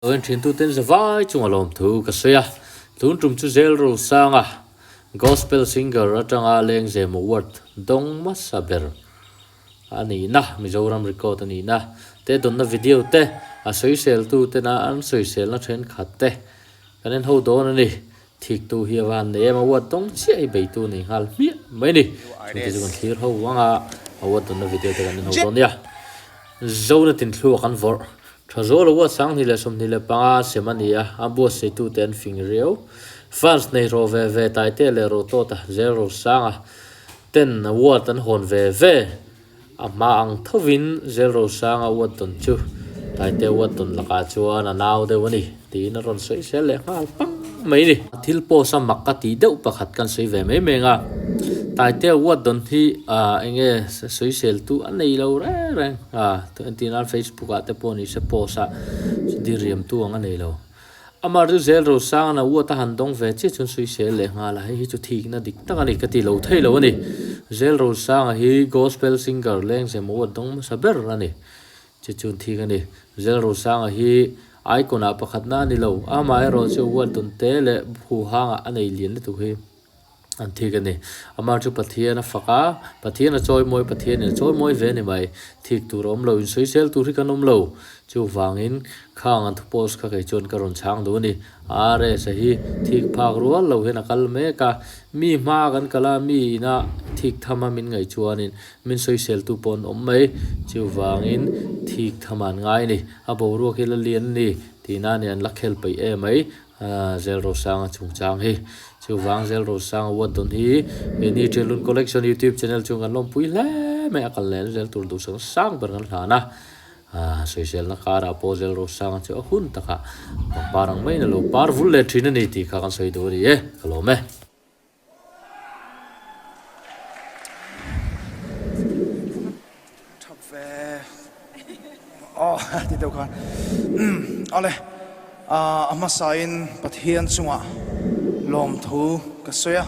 Lo en thin tuten zavai chunga lawmthu ka sawi a, tun tum chu Zel Rosanga Gospel Singer atanga Lengzem Award dawng hmasa ber a nihna, Mizoram record a nihna te dawnna video te, a sawiseltu tena an sawiselna thenkhat te kan en ho dawn a ni. Thiktu hi a va han nei em, award dawng chiah hi beitu nei nghal hmiah mai a ni. Chungte chu kan thlir ho vang a, award dawnna video te kan en ho dawn nia. Zona tinthluak an vawrh tha zual award 2025 sem a ni a, a buatsaitute an fing riau. Fans nei rawh ve ve Taitea leh Rotawta Zel Rosanga ten award an hawn ve ve. A hma ang thovin Zel Rosanga award dawn chu Taitea award dawn lakah chuan a nau deuh a ni tiin a rawn sawi sel leh nghal pang mai a ni. Thil post a mak ka tih deuh pakhat kan sawi ve mai mai ang a, Taitea award dawn hi eng nge sawi sel tu a nei lo reng reng a, entir nan Facebook ah te pawh ni se post ah diriam tu ang a nei lo. Amah chu Zel Rosanga na uat a han dawng ve chiah chuan sawisel leh nghal a, hei hi chu thikna dik tak a ni ka ti lo thei lo a ni. Zel Rosanga hi Gospel singer Lengzem uat dawng hmasa ber a ni. Chu chuan thik a ni. Zel Rosanga hi Icon ah pakhatna a ni lo, amaherawh chu uat dawn te leh huhangah a nei lian lutuk hi. An thik a ni. Amah chu Pathian a fak a, Pathian a chawimawi, Pathianin a chawimawi ve a ni mai. Thik tur a awm lo, insawisel tur hi kan awm lo. Chuvangin khang an thu post kha kei chuan ka rawn chhang duh a ni. RS a hi thik phak rual lo hian a kal mek a, mi hma kan kal a, mi ina thik tham a min ngaih chuanin min sawiseltu pawh an awm mai. Chuvangin thik tham an ngai a ni. A boruak hi la lian a ni tihna a ni, an la khel peih em mai. Zel Rosanga chungchang hi. Chuvang Zel Rosanga award dawn hi keini Ṭialun Collection YouTube channel chu kan lawmpui hle mai a, kal leh zel tur duhsak sang ber kan hlan a. Sawiselna karah pawh Zel Rosanga chu a hun takah pangpar ang maiin a lo par vul leh ṭhin a ni tih kha kan sawi duh a ni e, ka lawm e. Thap ve aw ti deuh khan awle a hmasain Pathian chungah lawmthu ka sawi a.